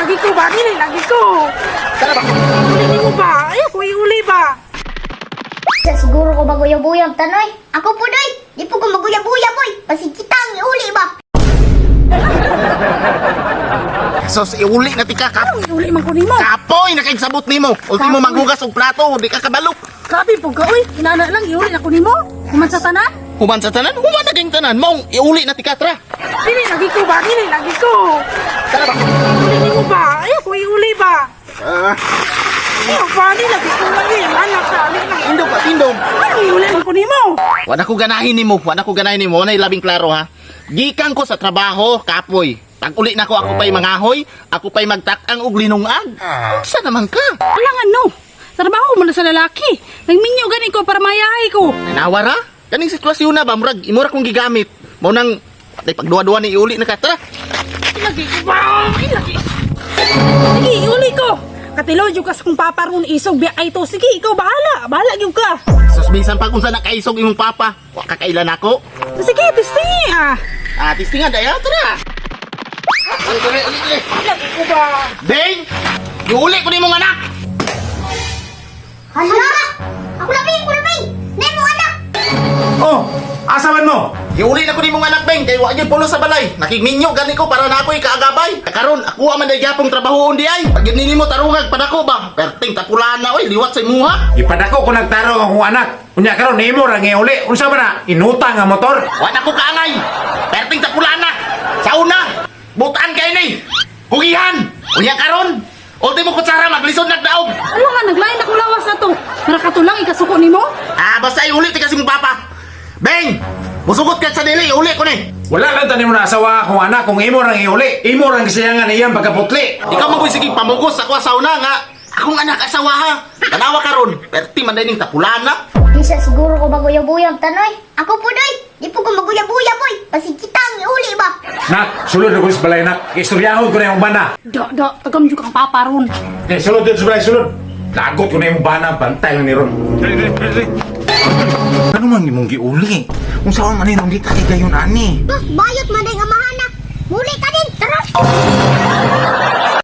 lagi ko ba? Dili lagi ko. Tara ba? Uli nimo ba? Ay, ako iuli ba? Sa siguro ko maguyab-uyab tanoy. Ako po doy. Di po ko maguyab-uyab oy. Basig kita ang iuli ba. Sos, iuli na tika kap. Anong iuli man ko nimo? Kapoy, nakaigsabot nimo. Ultimo Kapoy. manghugas og plato, di ka kabalok. Grabe po ka, uy. Inana lang, iuli na ko nimo. Human sa tanan. Human sa tanan, human na kayong tanan. Maong iuli na tika, tara. Dili lagi ko ba? Dili lagi ko. Tara ba? Uli nimo ba? Ay, ako iuli ba? Ah, Ay, ba? Dili lagi ko lagi. Anak ka, ali lang. tindog pa, tindog. Anong iuli man ko nimo? Wala ko ganahin nimo, wala ko ganahin nimo, wala labing klaro ha. Gikan ko sa trabaho, kapoy. Pag uli na ko, ako pa'y mangahoy, ako pa'y magtak-ang og linungag. Unsa naman ka? Alangan no. Trabaho mo na sa lalaki. Nagminyo gani ko para mayahay ko. Tanawa ra? Kaning sitwasyon na ba, murag, imura kong gigamit. Mao nang, patay pagduwa-duwa ni iuli na ka, tara. Lagi ko ba? Ay, lagi. Sige, iuli ko. Katilo, yung kas kung paparoon isog biya ay to. Sige, ikaw bahala. Bahala yung ka. Sus, minsan pag unsa na kaisog imong papa, wa ka kailan ako. Sige, testing ah. Ah, testingan daya, tara. Uli, uli, uli, uli. Lagi ko ba? Beng! Iuli ko nimong anak! Hala! Ako na bing, ako na bing. Nemo anak. Oh, asa man mo? Iuli na ko nimong anak, Beng, kay wa gyud pulo sa balay. Nakigminyo gani ko para na ako'y kaagabay. Karon ako man day gyapong trabahoon di ay. Pag yun nimo tarungag padako ba? Perting tapulaan na oy, liwat sa imuha. Ipadako ko nagtarong akong anak. Unya karon nimo ra ngiuli. Unsa man na? Inutang ang motor. Wa na ko kaangay. Perting tapulaan na. Sa una, butan kay ni. Kugihan. Unya karon, ultimo kutsara maglisod nagdaog. Ano nga, naglain akong lawas na to. Para katulang ikasuko nimo? Ah, basta iuli ti kasi mong papa. Beng, musugot ka sa dili, iuli ko ni. Wala lang tanim na asawa akong anak kung imo ra ngiuli. Imo ra gisayangan iyang pagkaputli. Ikaw man ko'y sige pamugos ako sa una nga. Akong anak asawa ha. Tanawa karon, perti man day ning tapulaan na. Di sa siguro ko maguyab-uyab tanoy. Ako po doy. Di po ko maguyab-uyab oy. Basig kita ang iuli ba. Nak, sulod ko sa balay nak. Istoryahon ko na imong bana. Do, do, tagam yung kang paparoon. Eh, sulod dito sa balay, sulod. Lagot ko na imong bana, bantay lang ni ron. Ano man imong giuli? Unsa man man di ta kay gayon ani? Tos bayot man day nga mahana. Muli ka din. Tara.